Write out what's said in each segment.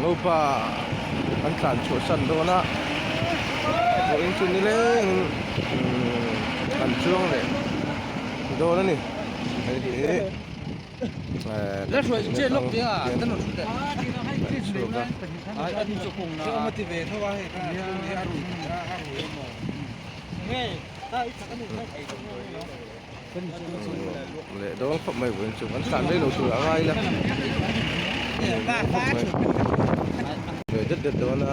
Ngopa an tlan chhuah san dawn a vawiin chu nilengin an chuang leh dawn a ni hei hi Leh dawn khawp mai vawiin chu kan tlan rei lo tur a ngai ila khawp mai ve det det dawn a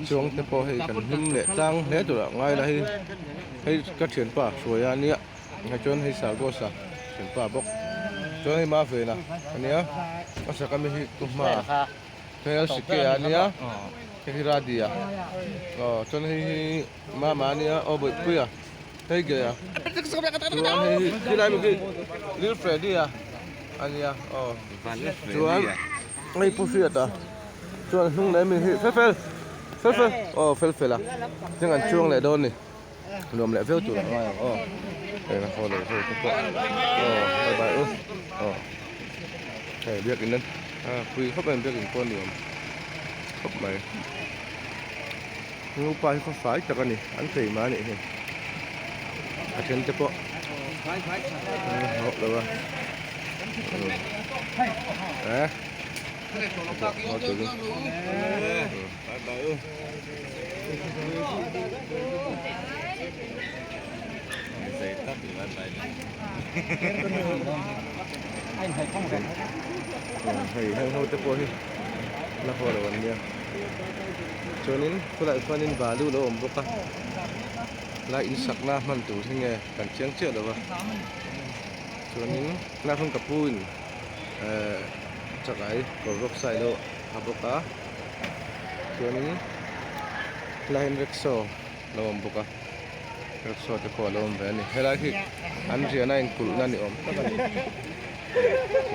chuang te pawh hei kan hlim leh tlang hle tur a ngai ila hei hei ka thianpa hruaia ania hei chuan hei sargosa thianpa bawk chuan hei mavena ania a sak ami hi tu hma. Hei a sike a nia hei hi radi a aw chuan hei hi mama a nia aw bawihpui a hei ge a chuan hei hi khilai mi khi lil freddy a a nia aw chuan hei pu hriat a chuan hnung leh mi hi fel fel fel fel aw fel fel a heng an chuang leh dawn a ni nuam leh viau tur a ngai ang aw heng a haw lo ho te pawh aw bye bye u aw. Hei biakin a pui khawp mai biakin pawh a nuam khawp mai nupa hi khaw fai tak a ni an thei mai a nih hi a then te pawh an hauh lo a eh bye bye u. Hei heng ho te pawh hi la haw lo an nia chuanin khulaiah chuanin balu lo awm bawk a lai in sakna hman tur hi nge kan chiang chiah lo va chuanin tunah chuan ka pu in ehh chakai kawr rawk sai lo ha bawk a chuanin helaiah hian rickshaw lo awm bawk a rickshaw te pawh a lo awm ve a ni helai hi an riahna inkulhna ni awm tak a ni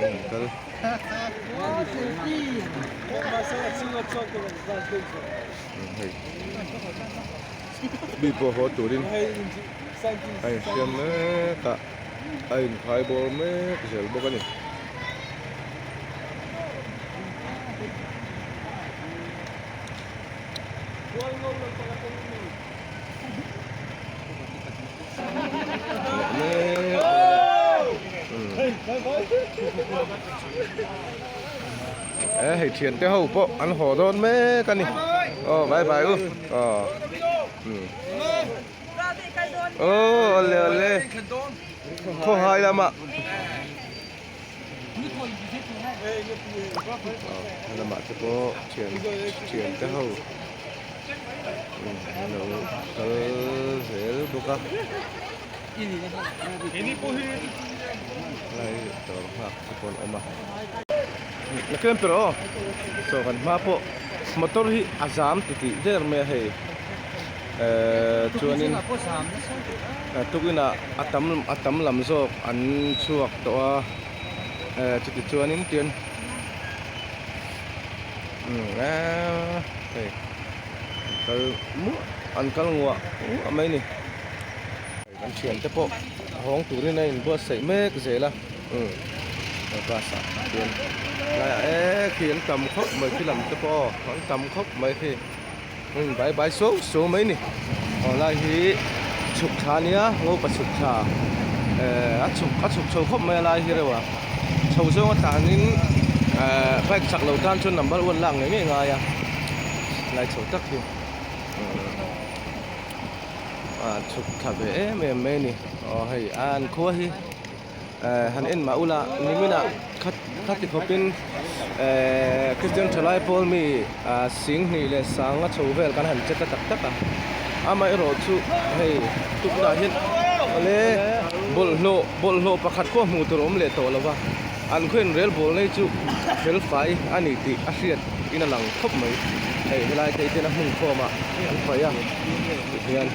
an kal hei mi pawh haw turin a insiam mek a a inkhai bawr mek zel bawk a ni. E hei thian te ho pawh an haw dawn mek a ni aw bye bye u aw aw awle awle khawhai lamah. Lamah te pawh thian thian te ho an lo kal zel bawk a lai dawr nghak te pawh an awm a la tlem tur aw chaw kan hma pawh motor hi a zam titih der mai a hei ehh chuanin tukinah a tam a tam lam zawk an chhuak tawh a eh chuti chuanin tian umm eee hei an kal muah an kal nguah nguah mai a ni kan thiante pawh hawng turin a inbuatsaih mek zel a umm bus ah hian laiah eee khi an tam khawp mai khi lam te pawh aw an tam khawp mai khi. Heng bai bai suau suau mai ni aw lai hi chhuk thla ania ngopa chhuk thla eh a chhuk a chhuk chho khawp mai a lai hi reuh a chho zawng a tlanin eh bike chak lo tan chuan number one lak ngei ngei ngai a lai chho tak hi a chhuk thla ve em em mai a ni aw hei an khua hi. Eh han en mah ula niminah khat khati khawpin eh Christian thalai pawl mi ah singhnih leh sanga chho vel kan han che ta tak tak a amaherawh chu hei tuknah hian awle bawlhhlawh bawlhhlawh pakhat pawh hmuh tur a awm leh tawh lo va an khaw in rel bawl nei chu fel fai a ni tih a hriat in a lang khawp mai hei helai te hian a hmun khawm ah an paih a tihian.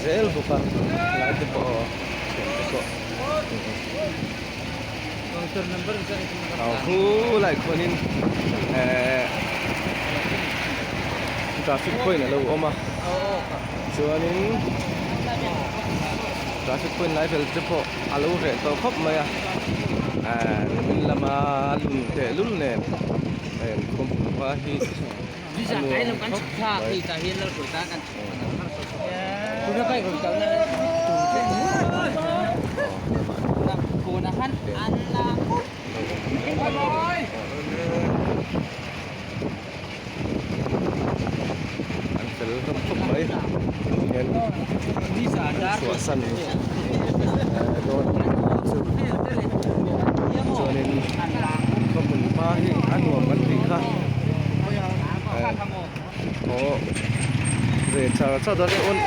Zel bawk a lai te pawh thian te pawh. Khu lai khuanin ehh traffic point alo awm a chuanin traffic point lai vel te pawh alo reh tawh khawp mai a ehh nimin lama lun tehlul nen hei an khawmpui hma hi a nuam khawp mai. An fel hlawm khawp mai hian chhuahsan dawn chu chuanin khawhmun hma hi a nuam kan tih kha aw ve char char dawn e awn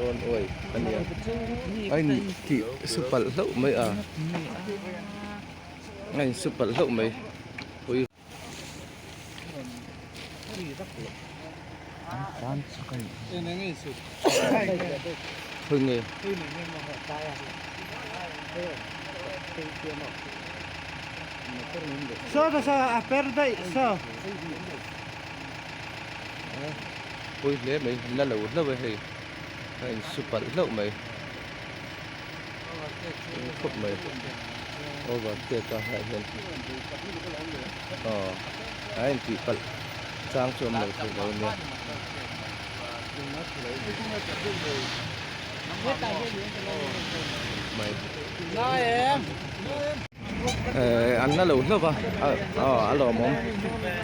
awn uai. a nia a in tih su palh hlauh mai a a in su palh hlauh mai pui khawi nge pui hle mai la lo hlauh e hei. A in su palh hlauh mai eng khawp mai overtake a hlai hian aw a in tih palh chang chu awm lo thei lo ania mai eh an la lo hlauh va aw a lawmawm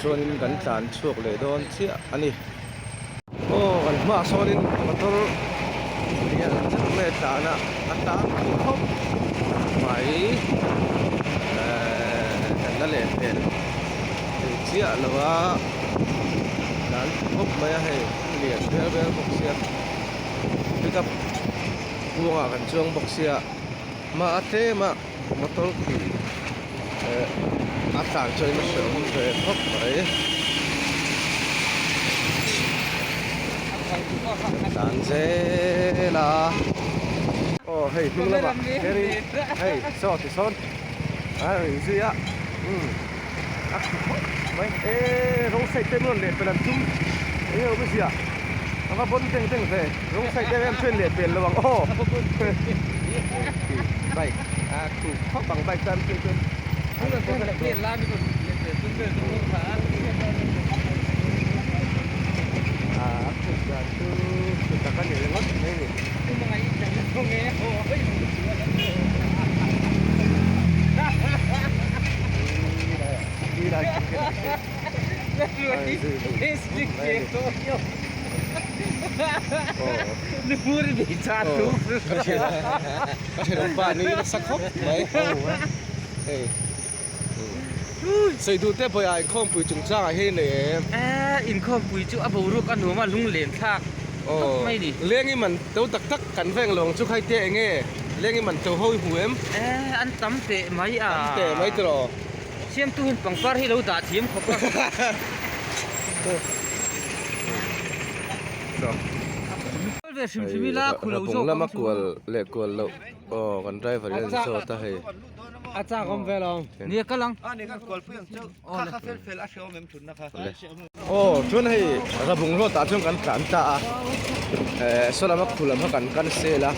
chuanin kan tlan chhuak leh dawn chiah a ni. Aw kan hmaah sawnin motor lian zet mai a tlan a a tlan thui khawp mai ehh kan la leh hmel thei chiah lo a tlan thui khawp mai a hei lian vel vel bawk sia pickup buangah kan chuang bawk sia hma a tlem a motor khi eh a tlan chuan a hreawm ve khawp mai tlan zel a aw hei hnung lamah hianin hei saw ti sawn a rawn inzui a umm a khi khawp mai eee rawng side te an rawn leh pel an tum eng nge awm zia a va bawn teng teng ve rawng side em em chu an leh pel lo ang aw bike a khu khawp ang bike tan phei chuan a khuk dan chu chu tak a ni ringawt mai a ni. Ka thenawmpa ni nasa khawp mai hei sawi duh te pawh inkhawmpui chungchangah hian i nei em? Inkhawmpui chu a boruak a nuam a lunglen thlak khawp mai ni. Leng i man to tak tak kan veng lo ang chu khai te eng nge leng i man to ho i hmu em? An tam teh mai a. Tam teh mai tiraw. Siamtu hian pangpar hi lo dah thiam khawp a. Rabung lama kual leh kual loh aw kan driver hian a zawt a hei. Aw chuan hei Rabung road ah chuan kan tlan ta a eh saw lama khu lam kha kan cancel a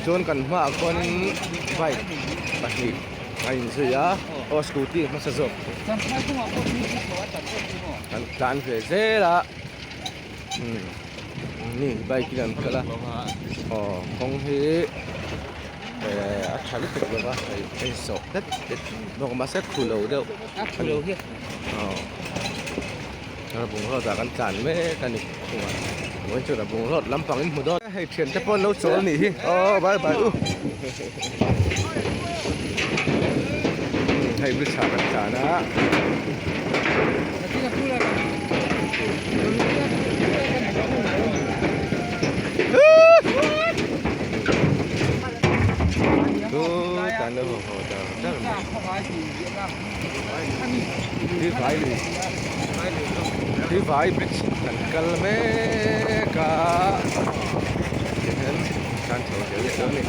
chuan kan hmaah khuanin bike pahnih a inzui a aw scooty hmasa zawk kan tlan ve zel a. Ni bike in an kal a aw kawng hi eh a tha lutuk lo va hei a insawh det det bawk a mahse a khu lo deuh a khu lo hi aw rabung road ah kan tlan mek a ni vawiin chu rabung road lampang in hmu dawn hei thian te pawh an lo chawl a nih hi aw bye bye u hei bridge ah kan tlan a. Vai bridge kan kal mek a tihian. a ni.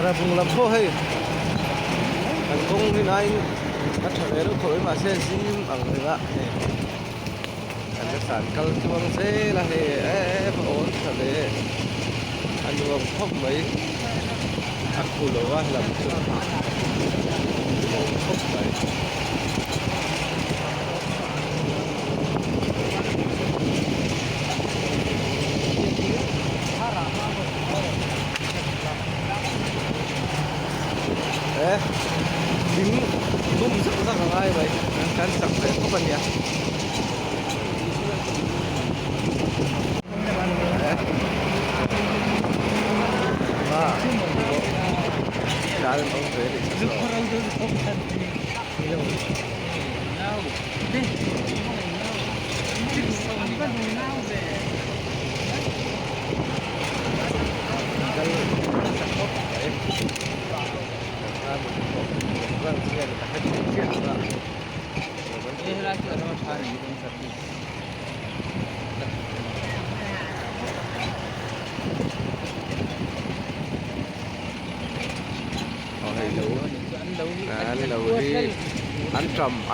Rabung lam pawh hei kan kawng hi naiin a tha ve deuh khawp mai mahse zim ang reng a hei kan la tlan kal tluang zel a hei em a awn tha ve a nuam khawp mai a khu lo a lam chu a nuam khawp mai. He thing bum zak zak a ngai mai kan sak ve khawp a nia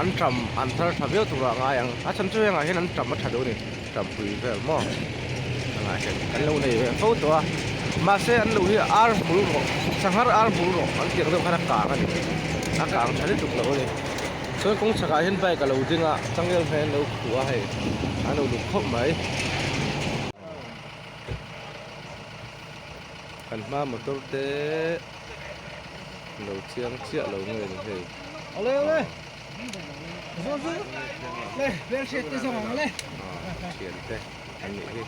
An tam an thar tha viau turah a ngai ang a chhan chu hengah hian an tam a tha deuh a ni tampui vel maw hengah hian an lo nei ve fo tawh a mahse an lo hi ar hmul rawh sanghar ar hmul rawh an tih ang deuh khan a kang a ni a kang tha lutuk lo a ni chuan kawng chhakah hian bike a lo ding a changel hmel an lo khuh a hei an lo lut khawp mai. Kan hma motor te lo chiang chiah lo nge ni hei. Thian te an nih hi.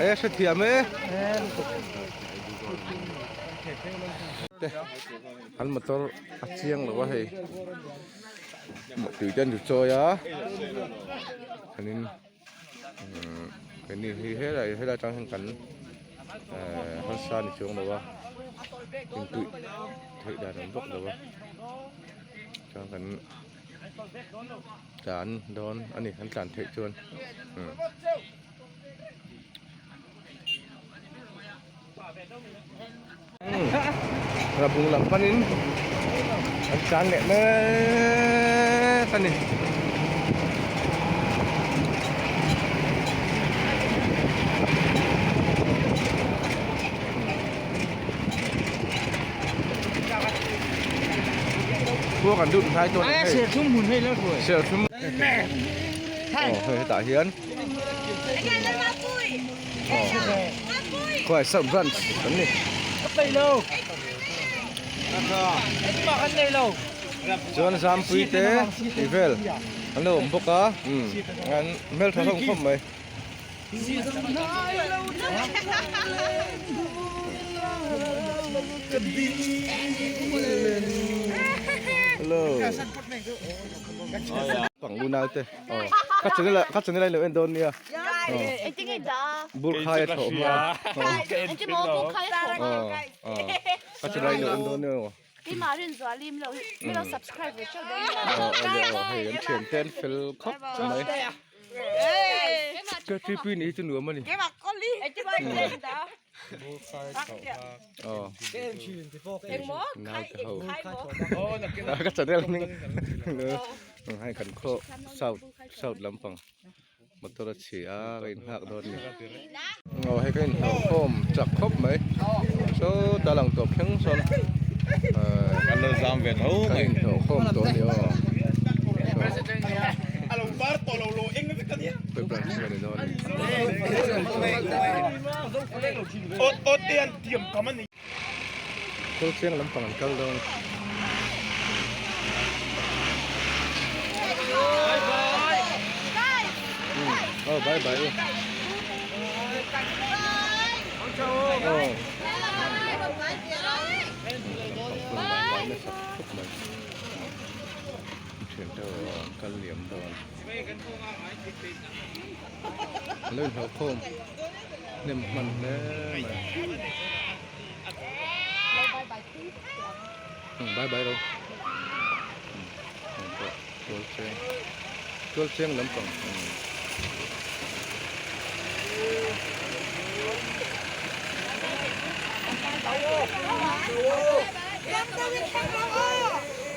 E hrethiam e. Te an motor a chiang lo a hei. Tui te an ri chawi a chuanin keini hi helai helai atang hian kan ehh harsa ni chuang lo a intuih theih dan awm vak lo a chuan kan tlan dawn a ni kan tlan theih chuan umm. Rabung lam panin an tlan leh mek a ni. Khua kan lut hnai tawh a ni hei. Serthlum hmun hei la hruai. Serthlum. Aw hei hetah hian. Khuai sub branch kan ni. Chuan Zampui te tih vel an lo awm bawk a an hmeltha hlawm khawp mai. Hello. Pang unau te. Aw ka channel ah ka channel ah in lo en dawn nia. Burkhai a thlawh hma. Ka channel ah in lo en dawn nia. Aw aw hei an thian te an fel khawp mai. Ka TP nih hi chu nuam a ni. Ka channel hming hei kan khaw south south lampang motor a chhi a ka inhak dawn a ni aw hei ka inhlawh khawm chak khawp mai sawta lang tawp thleng sawn ka inhlawh khawm tawh a ni aw Khawl chiang lampang an kal dawn. Oh bye bye. Oh. Thian te an kal liam dawn. An lo inhlawh khawm hnem hman hle mai. Bye bye ro. Heng pawh tual cheng. Tualcheng lampang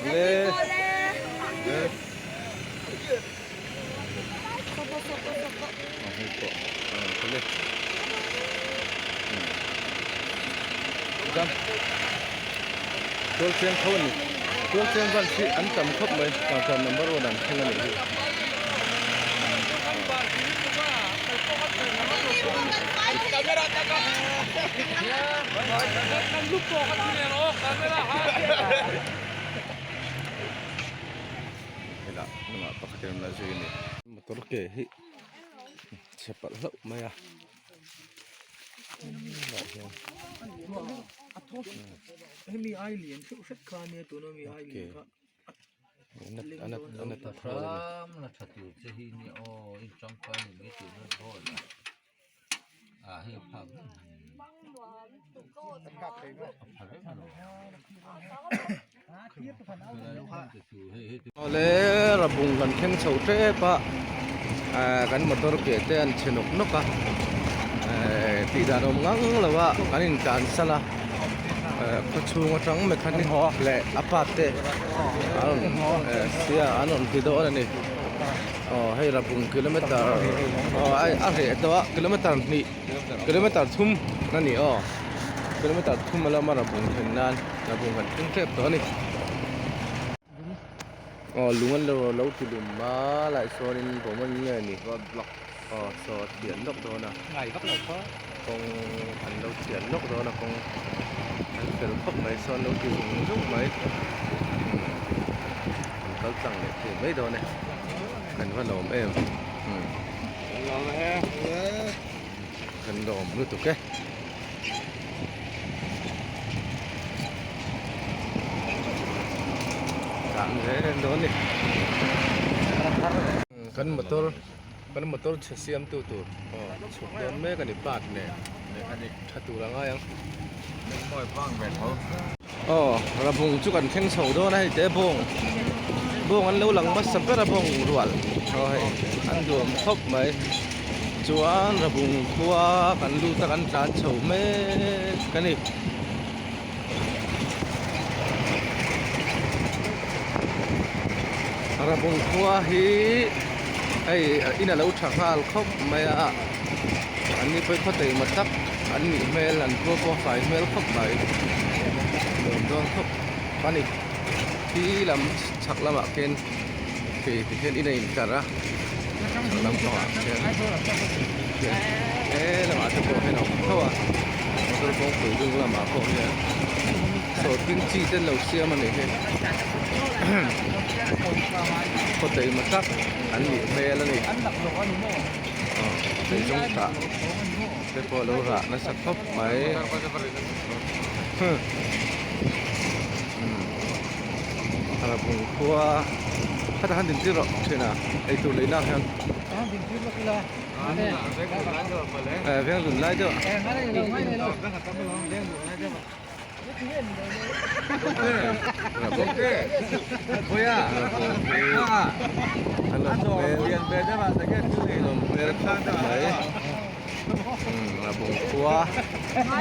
Le Le Hei pawh a ang Tualcheng tho a ni Tualcheng van hi an tam khawp mai Tangka number one an thleng a nih hi. Helai hnungah pakhat in an la zui a ni. Motor ke hi chhe palh hlauh mai a. Awle rabung kan thleng chho tep a ahh kan motor ke te an chhe nawk nawk a ehh tih dan awm ngang lo a kan in tlan sal a ehh khaw chhung atang mechanic leh a part te an rawn ehh sia an rawn ti dawn a ni aw hei rabung kilometer aw a reh tawh a kilometer hnih kilometer thum a ni aw kilometer thum a lama rabung thlen nan. Rabung kan thleng tep tawh a ni. Aw lung an lo lo ti lum a lai sawnin bawm an nge ni road block aw saw a thian lawk dawn a ngai vak lo khaw kawng an lo thian lawk dawn a kawng an fel khawp mai sawn lo ti zung zung mai an kal tlang leh thei mai dawn e kan va lawm em kan lawm lutuk e. Tlan zel dawn ni kan motor kan motor chhe siam tu tur aw chhuk dawn mek a ni part nen tha tur a ngai ang aw rabung chu kan thleng chho dawn a hei te bawng bawng an lo lang hmasa ber a bawng rual aw hei an duam khawp mai. Chuan Rabung khua kan lut a kan tlan chho mek a ni. Rabung khua hi hei in a lo tha nghal khawp mai a an ni pawh khaw taima tak an nih hmel an khua pawh a fai hmel khawp mai nuam dawn khawp a ni khi lam chhak lamah khian. Hei ti hian in a intlar a chhak lampangah khian khian he lamah te pawh hian a awm tho a motor kawngpui dung lamah pawh hian sawrtin chi te an lo siam a nih hi khaw taima tak an nih hmel a ni aw thei zawng tah te pawh a lo rah nasa khawp mai. Rabung khua khatah khan din tir rawh thin a eitur lei nak hian eh veng lun lai deuh Rabung a nawm hmel a nawm hmel khawp mai. Rabung khua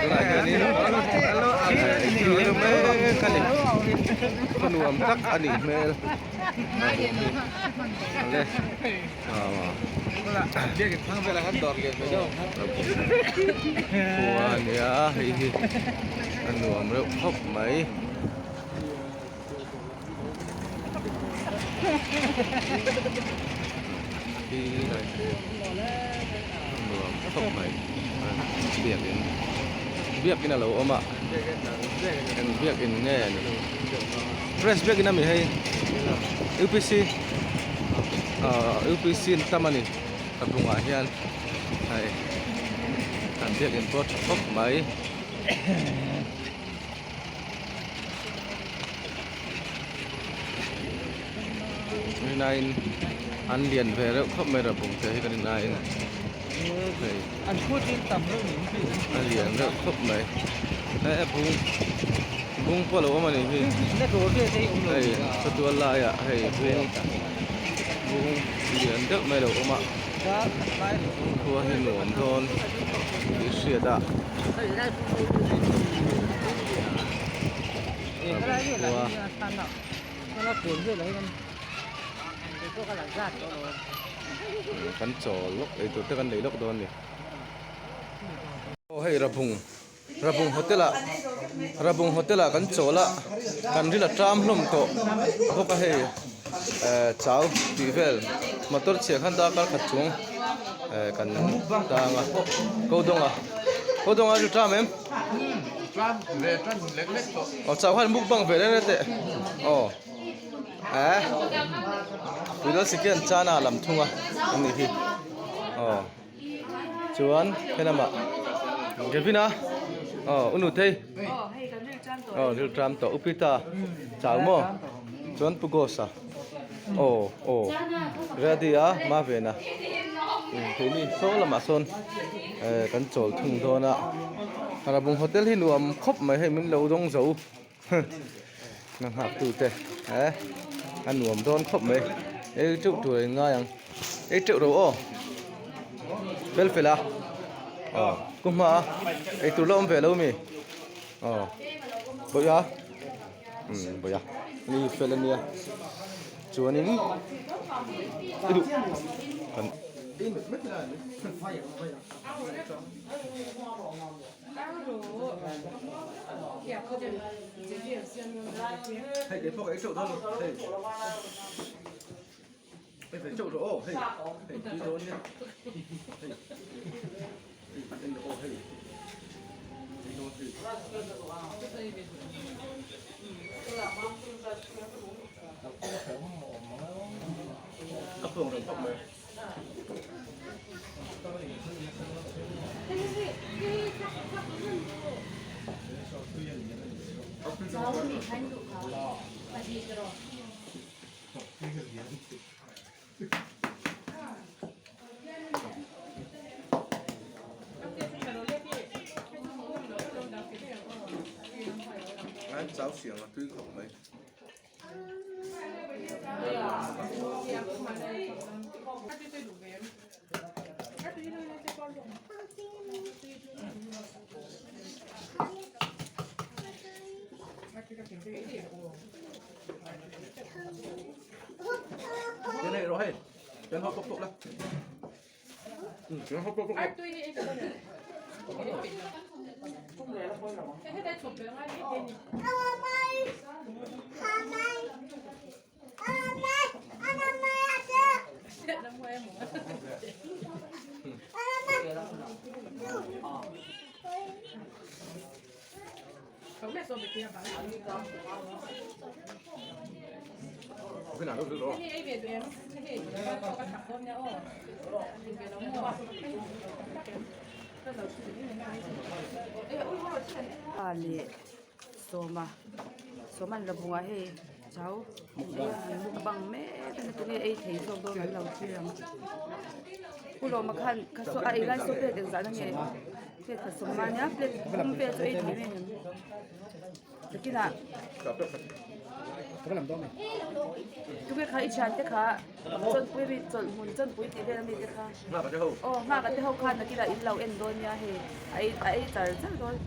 tunah hianin thlir mek a ni khaw nuam tak a nih hmel ale khua a nia hei hi a nuam reuh khawp mai. Nuam khawp mai biakin biakin a lo awm a eng biakin nge a ni press biakin a mi hei upc ah upc an tam a ni ka bungah hian hei an biakin pawh a tha khawp mai. Nine an lian ve reuh khawp mai rabung te hi kan in aiin hei an phut in tam reuh niin khi a lian reuh khawp mai he bung bung pawh a lo awm a nih hi na dawr vel te hi awm lo hei khawtual laiah hei bung bung. lian deuh mai a lo awm a khua hi nuam dawn tih hriat a khua kan chawl lawk eitur te kan nei lawk dawn a ni aw hei rabung Rabung hotel ah Rabung hotel ah kan chawl a kan ril a tram hlawm tawh bawk a hei eh chau tih vel motor chhiah khan darkar khat chung eh kan tang a ko dawng a ko dawng a ril tram em aw chau khan mukbang ve reng reng teh aw eh tuilal sikian chana lam thung a anih hi aw. Chuan helamah Gavin a aw u Nutei aw ril tram tawh u Pita chau maw chuan Pu Ghost-a aw aw ready a hma ven a keini saw lamah sawn eh kan chawl thung dawn a Rabung hotel hi nuam khawp mai hei min lo dawng zo na nghak tu te eh a nuam dawn khawp mai ei teuh tur a in ngai ang ei teuh ro aw fel fel a aw ku hma a ei tur la awm ve lo mi aw bawih a umm bawih a mi fel a nia chuanin i duh kan Hei kei pawh ka ei teuh dawn hei ei ve teuh rawh aw hei hei tui dawn nia hei hei en rawh aw hei tui dawn hei a pawng reng khawp mai. Chau siang a tui khawp mai. Cái này rồi, cái hộp bốc bốc đây. Ừ, cái hộp bốc bốc. Pa leh sawma sawma an la bungah hei chau an mukbang mek a ni tunge ei thei zawk dawn an lo thlir ang pu lawma khan kha saw a ei lai saw plate engzah na nge plate khat sawm a nia plate thum vel chu ei thei mai ang takinah tunge kha i thian te kha chawnpui a mi chawlhhmun chawnpui tih vel a mi te kha aw nghak a te ho khan nakinah in lo en dawn nia hei a ei a ei char char dawn.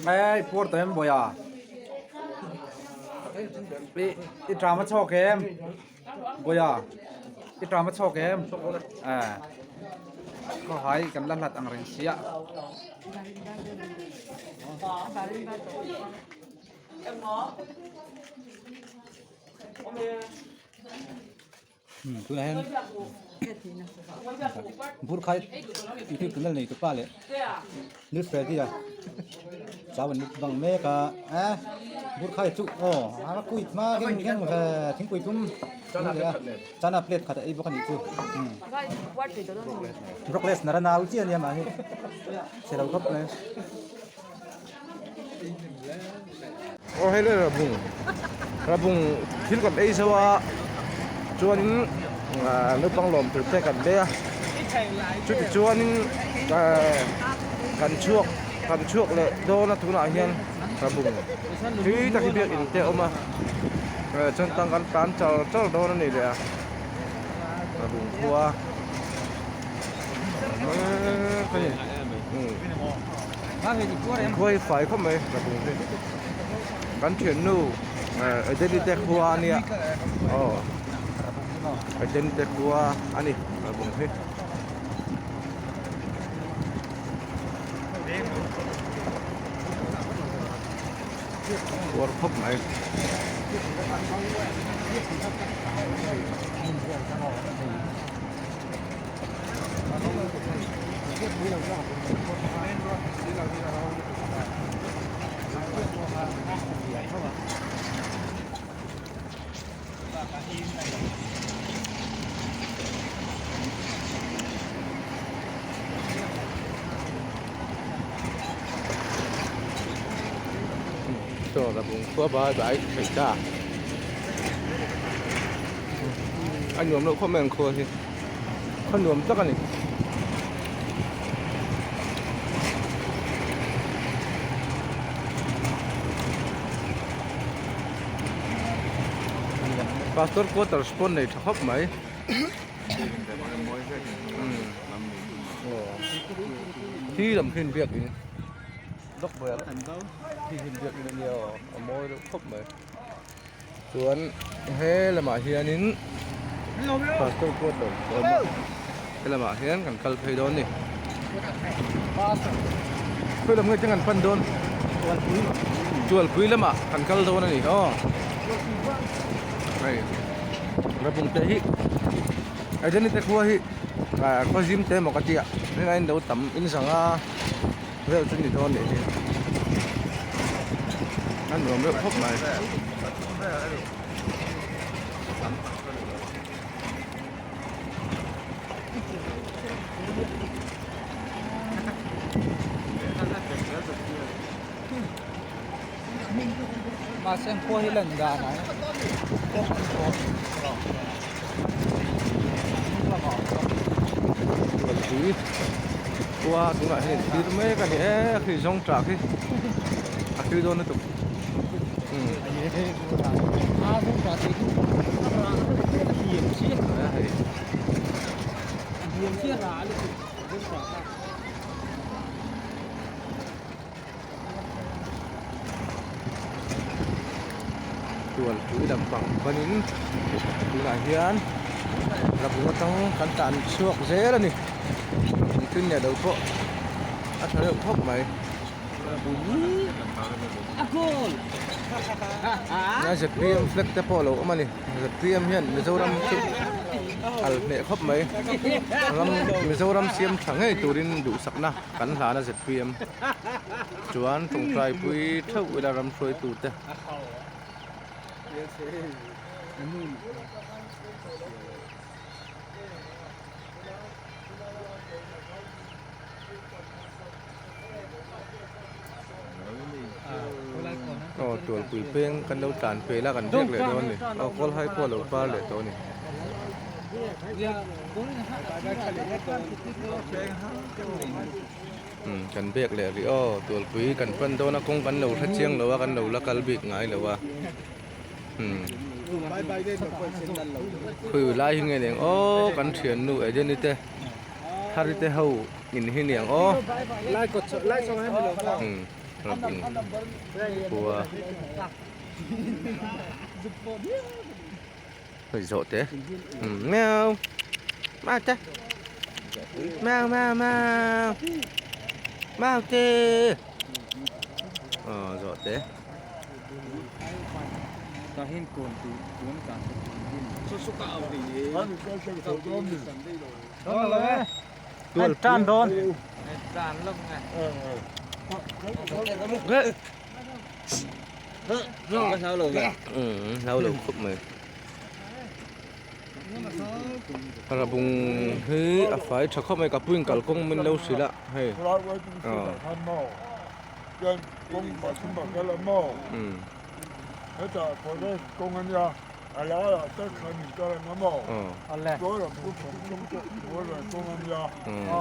Ei puar tawh em Bawiha i i tram a chhawk em Bawiha i tram a chhawk em ah khawhai kan la hlat ang reng sia. Tunah hian burkhai youtube channel nei tupa leh new freddy a chau an bang mek a eh burkhai chu aw a kui hma keng keng ve thingpui thum chana plate khat a ei bawk a nih chu brockless nara nau chi a nia mahni chhe lo khawp mai. Aw hei le rabung rabung thil kan ei zo a chuanin ahh naupang lawm tur te kan lei a chuti chuanin ahh kan chhuak kan chhuak leh dawn a tunah hian rabung tui tak hi biakin te a awm a chuan tang kan tlan char char dawn a ni leh a rabung khua Khuai fai khawp mai ka bung hi kan thiannu Edeni te khua a nia aw Edeni te khua a ni ka bung hi. Puar khawp mai. Chaw la bung khua bai bai thei ta a nuam loh khawp mai ang khua hi. Khaw nuam tak a ni. Pastor quarters pawh nei tha khawp mai. Khi lam khi biakin khi hi biakin a nia aw a mawi deuh khawp mai. Chuan he lamah hianin pastor quarter a awm a he lamah hian kan kal phei dawn a ni khawi lam nge te kan pan dawn tualpui lamah kan kal dawn a ni aw hei rabung te hi Aidani te khua hi ah khaw zim te emaw ka tia heng aiin lo tam in zanga vel chu ni dawn nih hi a nuam reuh khawp mai. Mahse an khua hi lan dan ah hian kawng an zawh hnung lamah. Tualpui khua tunah hian in thlir mek a ni e khi zawng tah khi a tui dawn lutuk umm Tualpui lampang panin tunah hian rabung atang kan tlan chhuak zel a ni engtin nge lo pawh a tha deuh khawp mai zpm flag te pawh a lo awm a ni zpm hian mizoram chu al hneh khawp mai ram mizoram siam tha ngei turin duhsakna kan hlan a zpm. Chuan tawngtaipui theuh ila ram hruaitu te. Aw tualpui peng kan lo tlan pel a kan biak leh dawn a ni aw kawl hai pawh a lo par leh tawh a ni. Umm kan bek leh rih aw tualpui kan pan dawn a kawng kan lo hre chiang lo a kan lo la kal bik ngai lo a umm khawi lai hi nge niang aw kan thiannu Edeni te Thari te ho in hi niang aw umm ram in khua hei zawh te umm miau mau te mau mau mau mau te aw zawh te tan dawn umm hlau lo khawp mai Rabung hi a fai tha khawp mai ka puin kalkawng min lo hrilh a hei aw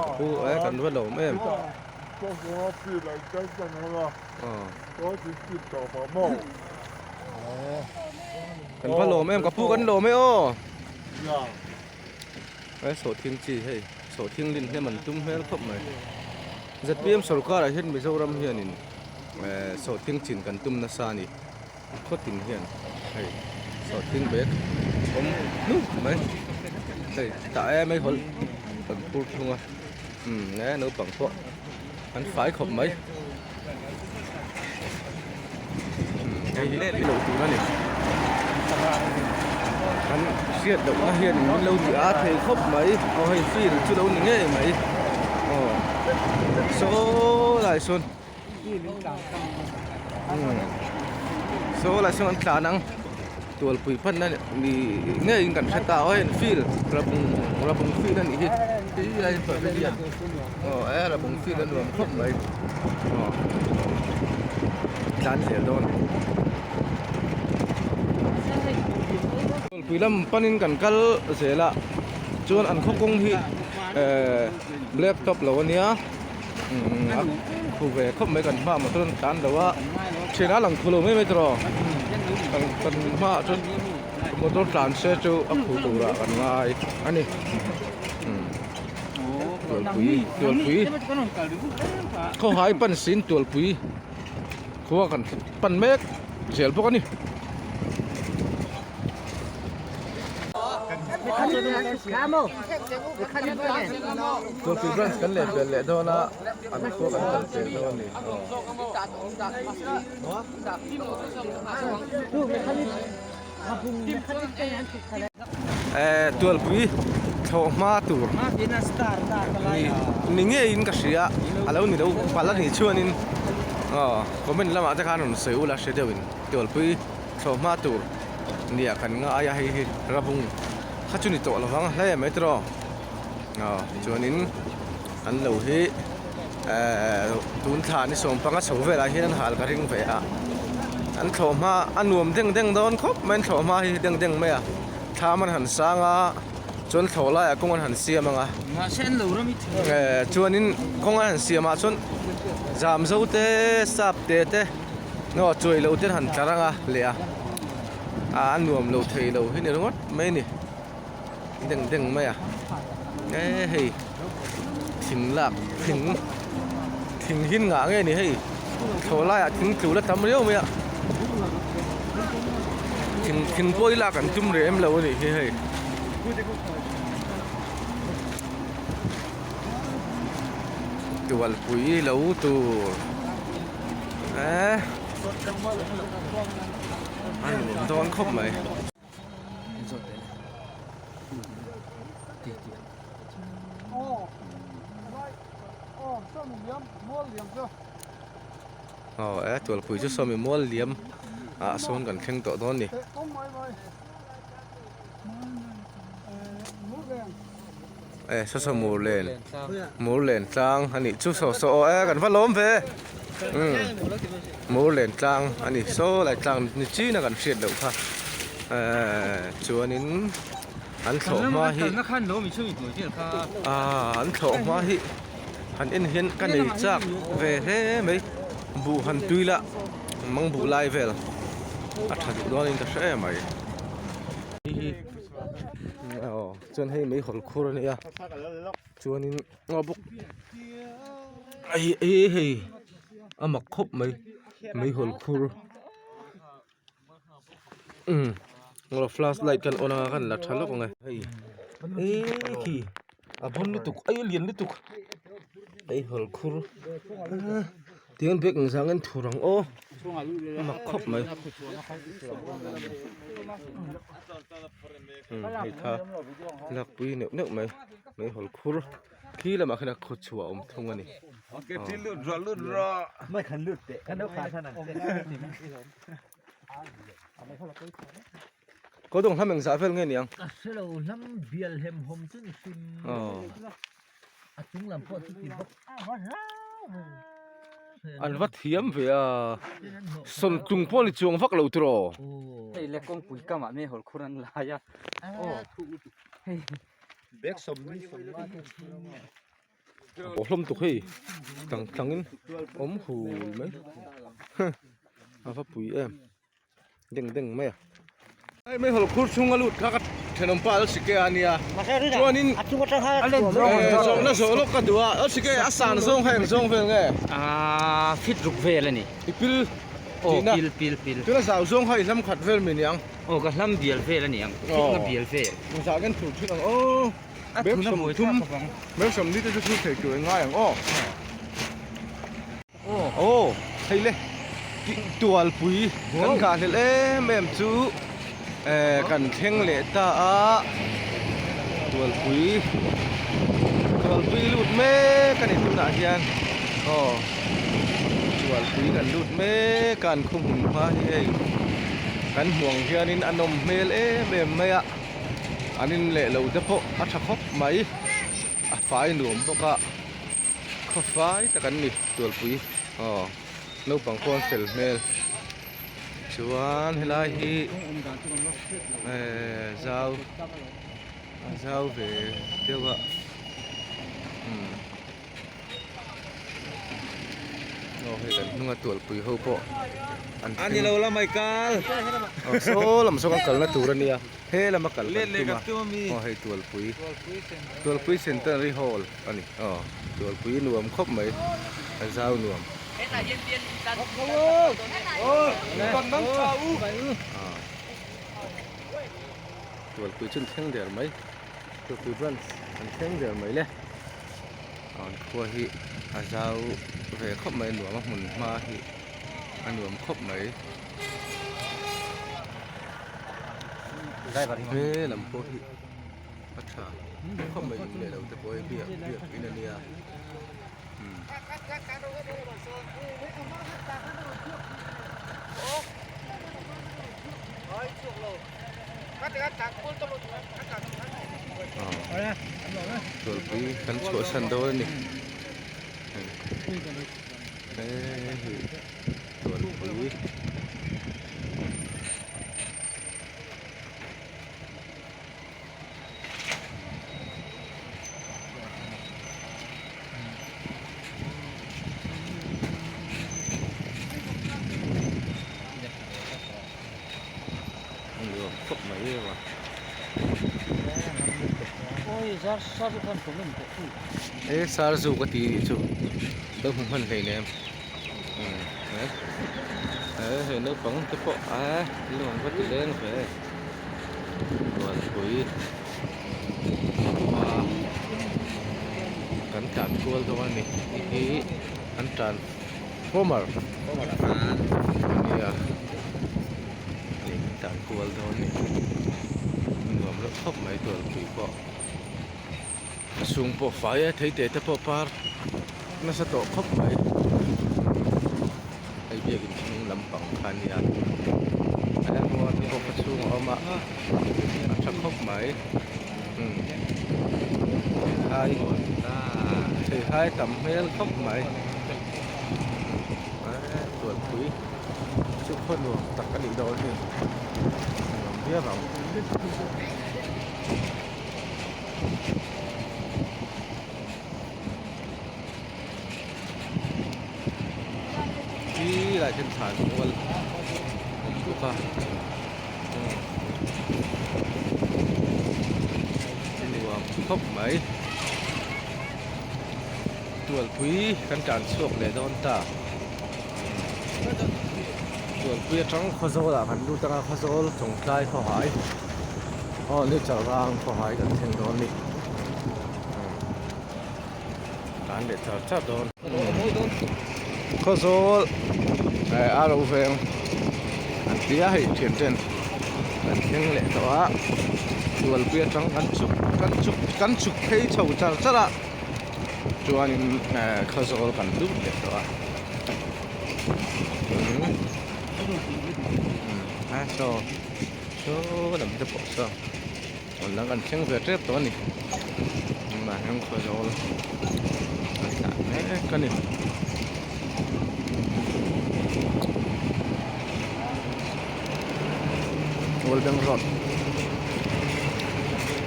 ka pu e kan va lo awm em Kan va lawm em ka pu kan lawm e aw he sawhthing chi hei sawhthing lin hnem an tum hmel khawp mai zpm sorkar ah hian mizoram hianin eh sawhthing chin kan tum nasa a ni khawtin hian hei sawhthing bag awm hnuk mai hei tah em hei hawlh kan phur thung a umm e naupang pawh an fai khawp mai. Hei hi let loh tur a ni kan hriat loh na hian min lo ti a thei khawp mai aw hei field chu lo ni ngei mai aw saw lai sawn saw lai sawn an tlan ang tualpui pan na ni ngeiin kan hre ta aw hei field rabung rabung field a nih hi ti lai pavilion aw e rabung field a nuam khawp mai aw tlan zel dawn tualpui lam panin kan kal zel a chuan an khaw kawng hi ehh black top lo ania umm a khu ve khawp mai kan hmaah motor an tlan lo a thian a lang khu lo mai mai tawh kan kan hmaah chuan motor tlan se chu a khu turah kan ngai a ni umm tualpui tualpui khawhai pan sin tualpui khua kan pan mek zel bawk a ni. Tualpui branch kan leh pel leh dawn a an khua kan kal pel dawn a ni. Eh tualpui thlawh hma tur ni ngeiin ka hria a lo ni lo palh a nih chuanin aw comment lamah te khan rawn sawi ula hre deuhin tualpui thlawh hma tur nia kan ngai a hei hi rabung kha chu ni tawh lovang hle mai tiraw aw chuanin an lo hi ehh tun thla ni sawm panga chho velah hian an hal ka ring ve a an thlawh hma a nuam deng deng dawn khawp mai an thlawh hma hi deng deng mai a thlam an han sang a. Chuan thlawh laiah kawng an han siam ang a. Mahse an lo ram i thin. Eh chuanin kawng an han siam ah chuan zam zo te sap te te aw chuai lo te an han tlar ang a leh a ah a nuam lo thei lo hi ni ringawt mai a ni deng deng mai a eh hei thing lak thing thing hi ngah nge ni hei thlawh laiah thing tlu la tam riau mai a thing thing pawh hi lak an tum reh em lo a nih hi hei. Tualpui lo tur eh a nuam dawn khawp mai. Aw e tualpui chu sawmi mual liam ah sawn kan thleng tawh dawn a ni. E saw saw mur len mur len tlang a nih chu saw saw aw e kan va lawm ve umm mur len tlang a ni saw lai tlang ni chin a kan hriat loh kha ehh chuanin an thlawh hma hi ah an thlawh hma hi han en hian ka nei chak ve hle mai buh han tui lah mang buh lai vel a tha duh dawn in ka hre em mai hei hi aw chuan hei meihawl khur a nia chuanin aw bawk hei hei hei a mak khawp mai meihawl khur umm flash light kan on a kan la tha lawk ang e hei eee khi a bon lutuk a lian lutuk meihawl khur tiang bag ang zang in thur ang aw a mak khawp mai umm hei kha lakpui neuh neuh mai meihawl khur khi lamah khian a khaw chhuah a awm thung a ni. Kawdawng hlam engzah vel nge niang? Ka hre lo hlam bial hem hawm chu ni hrim a chung lam pawh chu ti bawk. An va thiam ve a, sawntlung pawh ni chuang vak lo tiraw? Hei le kawngpui kamah me hawl khur an lai a aw hei. A pawh hlawm tuk hei tlang tlangin awm hul mai a va pui em deng deng mai a. Hei meihawl khur chhunga lut kha ka thenawm pa Lsike a nia chuanin zawhna zawh lawk ka duh a Lsike a san zawng kha eng zawng vel nge? Aaa fit ruk vel a ni. I pil tihna aw pil pil pil tuna zau zawng kha i hlam khat vel mi niang? Aw ka hlam bial vel a niang fitna bial vel. Zah kan thur thin ang aw. Bek sawmthum bek sawmli te chu thur thei tur an ngai ang aw. Aw hei le tualpui kan nghah hlelh em em chu eh kan thleng leh ta a tualpui tualpui lut mek a ni tunah hian aw tualpui kan lut mek a an khaw hmun hma hi hei kan hmuh ang hianin a nawm hmel em em mai a. An in leh lo te pawh a tha khawp mai a fai nuam bawk a khaw fai tak an ni tualpui aw naupang pawh an fel hmel chuan helai hi ehh zau a zau ve deuh a umm. Aw hei kan hnunga tualpui ho pawh an thleng Ani lo la mai kal. Aw saw lam saw kan kalna tur ania he lama kal kan tum a aw hei tualpui tualpui centenary hall ani aw tualpui nuam khawp mai a zau nuam tualpui chu an thleng der mai tualpui branch an thleng der mai le. An khua hi a zau ve khawp mai a nuam a hmun hma hi a nuam khawp mai he lam pawh hi a tha khawp mai in leh lo te pawh hi biak biak in a nia umm. Tualpui kan chhuahsan dawn a ni hei tualpui. E sarzu ka ti nih chu ka hmu hman hleinem e hei naupang te pawh a lung va ti leng ve Tualpui khua kan tlan kual dawn a ni hei hi an tlan former ania hei kan tlan kual dawn a ni nuam reuh khawp mai Tualpui pawh. A chhung pawh fai a thei te te pawh par nasa tawh khawp mai hei biakin hnung lampang kha ania a hnuai te pawh khaw chhung a awm a a tha khawp mai umm theihai theihai tam hmel khawp mai eee tuanpui chu khaw nuam tak a nih dawn hi nuam viau ang. Khi lai khian thlan mual a awm bawk a nuam khawp mai tualpui kan tan chhuak leh dawn ta tualpui atang khawzawl ah kan lut anga khawzawl chawngtlai khawhai. Aw ni chalrang khawhai kan thleng dawn ni tan leh char char dawn khawzawl eh a ro veng an tia hei thian ten kan thleng leh tawh a tualpui atang kan chhuk kan chhuk kan chhuk phei chho char char a chuanin eh khawzawl kan lut leh tawh a a saw. Saw lam te pawh saw rawn lang an thleng ve tep tawh a ni tunah hian khawzawl an tlan mek a ni. Golden road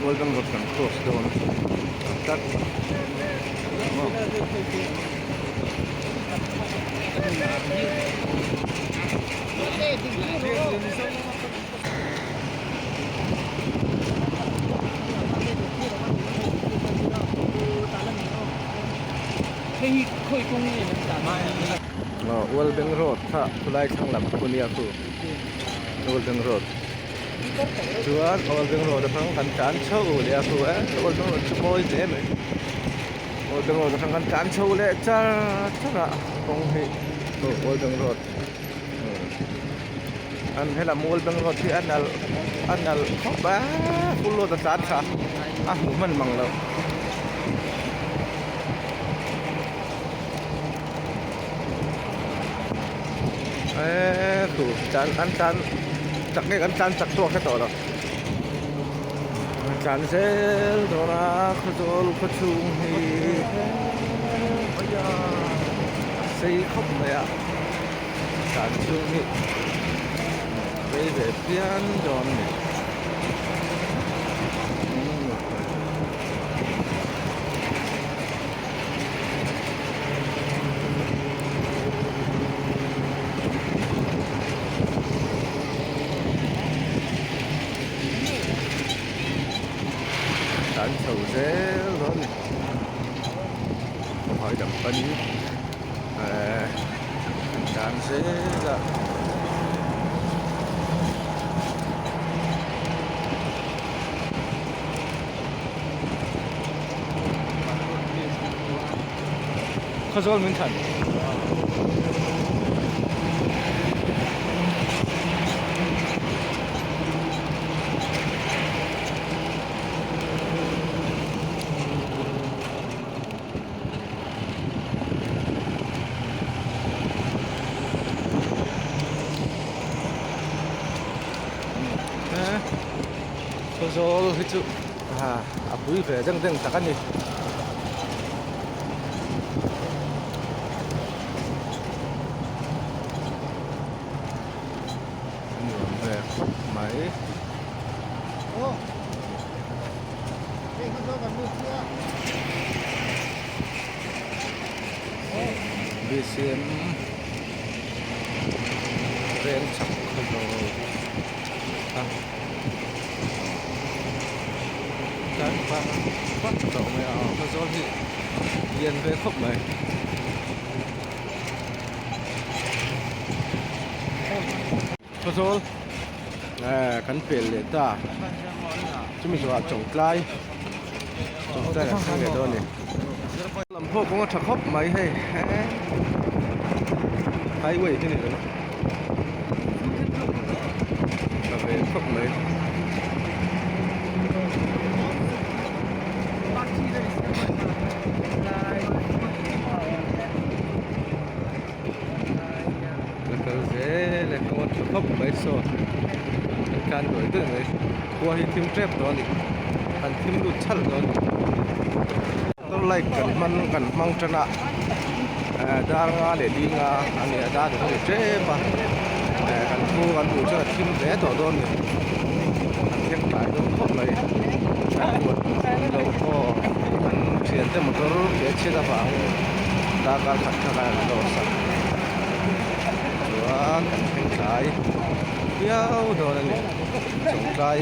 Golden road kan cross dawn tlat maw. World Bank Road kha khulai thlang lam khu nia khu World Bank Road chuan World Bank Road atang kan tlan chho leh a khu e World Bank Road chu mawi hle mai World Bank Road atang kan tlan chho leh char char a kawng hi World Bank Road. An helam mual bang road hi a nalh a nalh khawp a full load a tlan tha a hmuh hman mang loh. Eee khu tlan an tlan chak nge kan tlan chak chhuak hre tawh lo an tlan zel dawn a khawzawl khawchhung hi a sei khawp mai a. Tlan chhung hi rei ve phian dawn a ni. Tlan chho zel dawn a ni. Khawhai dang panin. Ehh an tlan zel a. Khawzawl min thlan. Khawzawl hi chu a pui ve deuh deuh tak a ni. A nuam ve khawp mai. Bcm veng chak khawlo a tlai vak lo mai a khawzawl hi lian ve khawp mai. Khawzawl eh kan pel leh ta chumi zawhah chawngtlai chawngtlai kan thleng leh dawn a ni lam pawh kawng a tha khawp mai hei highway hi a ni lo tha ve khawp mai. La kal zel e kawng a tha khawp mai saw an tlan duai duai mai khua hi thim tep tawh a ni an thim lut chhalh dawn a ni motor light kan hman kan hmang tan a eh dar nga leh li nga a ni a dar a ni tep a eh kan thu kan hmuh chuan a thim hle tawh dawn a ni an thleng tlai dawn khawp mai kan huan lo aw kan thiante motor ke chhiat avangin darkar khat kha kan loss a chuan kan thleng tlai viau dawn a ni chawngtlai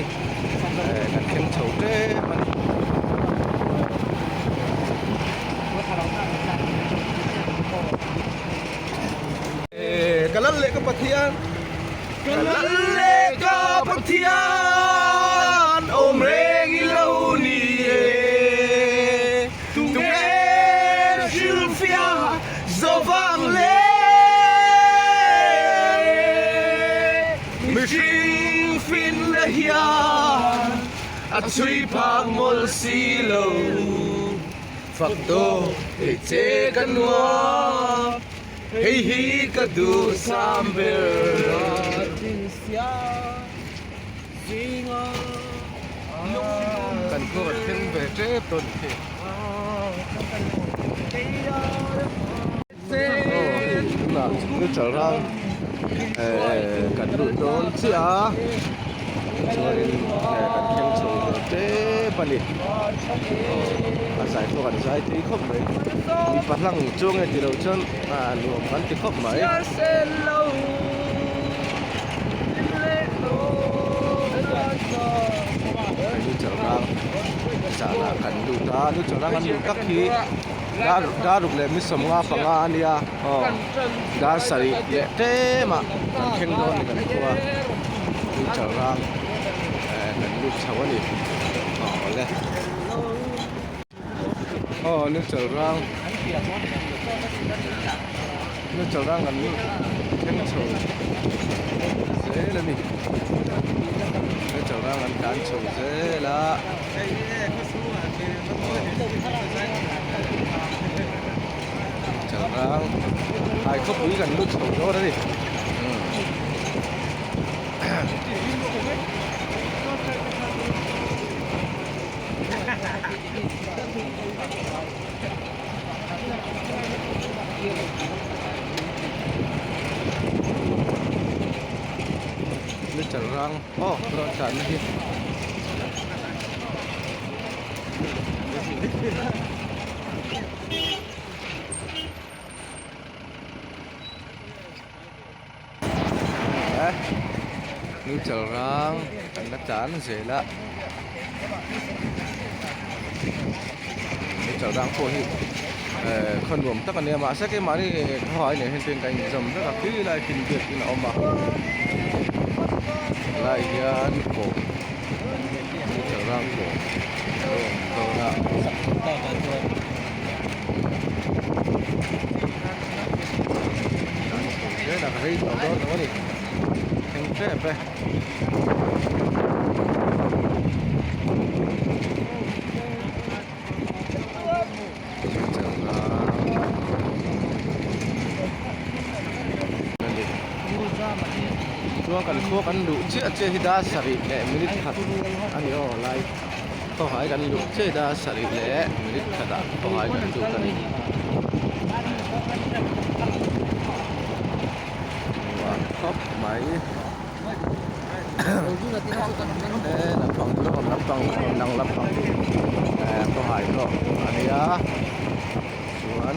eh kan thleng chho tep a ni. Ka lal leh ka Pathian Ka lal leh ka Pathian awm reng i lo ni e Tunge hrilhfiah zo vang le Mihring finna hian a chhui phak mawlh si lo Fak dawk thei che ka nuam. Hei hi ka duh sam ber. Kan khua kan thleng ve tep dawn ni khi. Aw hei tunah neutral rang kan lut dawn chiah a chuanin kan thleng chho ve tep a ni. Aw a zai pawh kan zai tui khawp mai mipa hlang chuang e tilo chuan a nuam kan ti khawp mai. Lu chalrang zanah kan lut a lu chalrang an luh tak hi dar dar ruk leh mi sawmnga panga a nia aw dar sarih leh tlem ah kan thleng dawn a ni kan khua lu chalrang eh kan lut chho a ni aw le aw lu chalrang lu chalrang kan thleng chho zel a ni lu chalrang an tlan chho zel a. Chalrang ai khawpui kan lut chho dawn a ni. Chalrang aw rawn tlanna hi. Neutral rang kan la tlan zel a neutral rang pawh hi eh khaw nuam tak a nia mahse keimahni khawhai nen hian chuan kan inzawm vek a khilai khi biakin a awm a helai hian kawh. Chuan kan khua kan luh chiah chiah hi dar sarih leh minute khat a ni aw lai khawhai kan luh chiah hi dar sarih leh minute khat ah khawhai kan lut a ni khawp mai he lampang chu rawn lampang rawn lang lampang eh khawhai pawh a nia chuan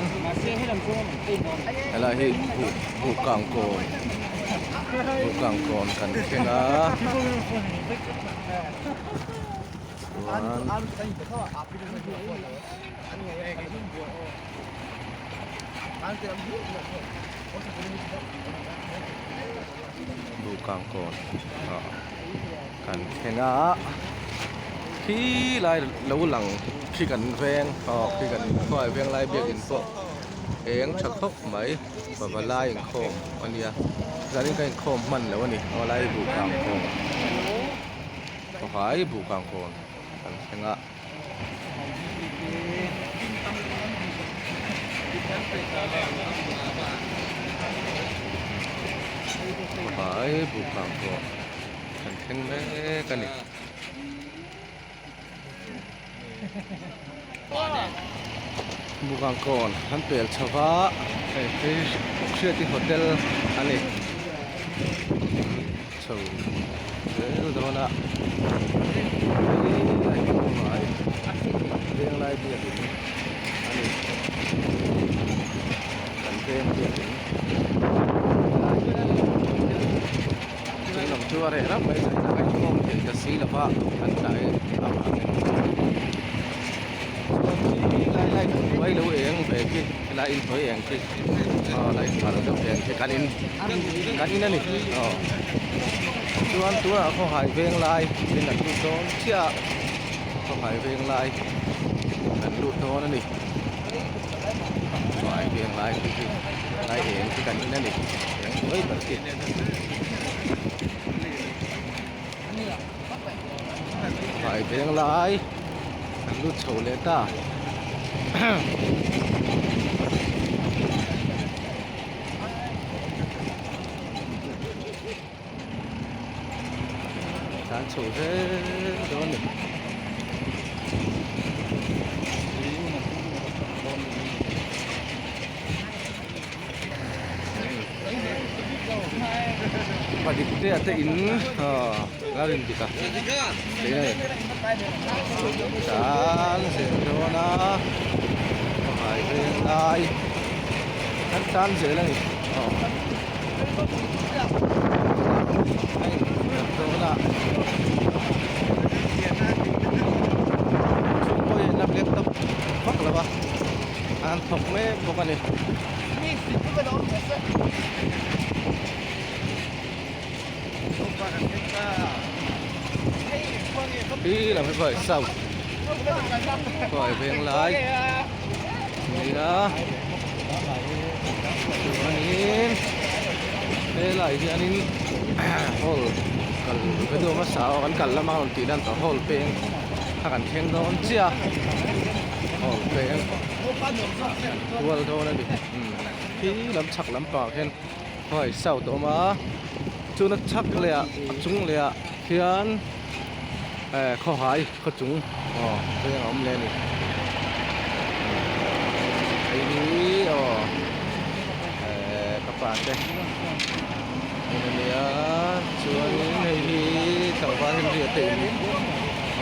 helai hi buh buh kang kawn buh kang kawn kan thleng a. Chuan Buhkangkawn ah kan thleng a khi lai lo lang khi kan veng aw khi kan khuai veng lai biakin pawh eng tha khawp mai pavalai inkhawm a nia zanin ka inkhawm hman lo a ni aw lai Buhkangkawn khawhai Buhkangkawn kan thleng a. Khawhai Buhkang pawh kan thleng mek a ni. Buhkang kawn an pel chho va hei hi Hriati hotel a ni. Chho zel dawn a hei venglai biakin a ni kan veng biakin chung lam chu a reh rap mai zai tak a inkhawm thei ta si lo va kan tlai avangin chuan khi lai lai hnuai lo eng ve khi helai inhnuai eng khi. Aw light thar deuh nen khi kan in kan in a ni aw chuan tunah khawhai veng lai in an lut dawn chiah a khawhai veng lai an lut dawn a ni khawhai veng lai khi khi lai eng khi kan in a ni eng hnuai ber khi khawhai veng lai an lut chho leh ta. Tlan chho zel dawn a ni. Padik te a te in aw a rin dik a tih a ni tan zel dawn a pahai veng lai an tan zel a ni aw a in dawn a chhungkaw hian a laptop vak lo a. An thawk mek bawk a ni. Hi lam hi khawi south khawi veng lai nia chuanin helai hianin hall kal video hmasa aw kan kal lama rawn tih lan tawh hall peng kha kan thleng dawn chiah a. Aw peng kual dawn a ni khi lam chhak lampang ah khian khawi south a awm a chuna chhak leh ah a chung leh ah khian eh khawhai khaw chung aw veng a awm leh a ni hei hi aw eh ka pa te in a nia chuanin hei hi tlangval Henry a te in.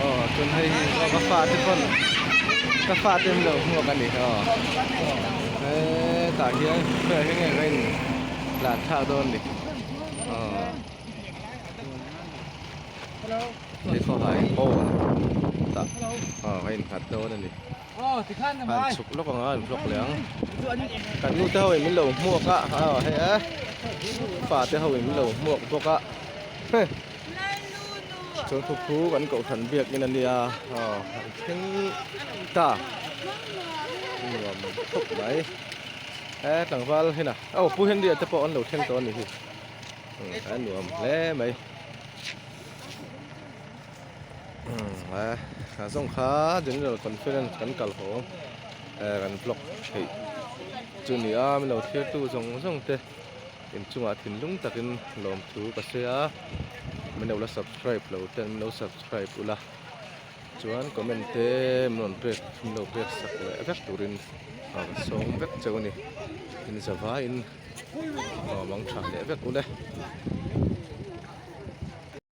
Aw chuan hei hi ka fate pawn ka fate an lo hmuak a ni aw hetah hian khawiah hian nge ka in tlan thlak dawn ni aw hei khawhai pawn tah aw ka innghat dawn a ni han chhuk lawk ang a an vlog leh ang kan nu te ho in min lo hmuak a aw hei e fate ho in min lo hmuak bawk a. Chuan khu khu kan kohhran biakin a nia aw an thleng ta nuam khawp mai he tlangval hena aw pu Henry a te pawh an lo thleng tawh a ni hi a nuam hle mai a zawng kha general conference kan kal haw kan vlog theih chu ni a min lo thlir tu zawng zawng te. Inchungah thinlung takin lawmthu ka sawi a, min lo la subscribe lo ten min lo subscribe ula, chuan comment te min rawn pek min lo pek sak leh vek turin ka sawm vek cheu a ni, in zavaiin awm ang tha leh vek ule.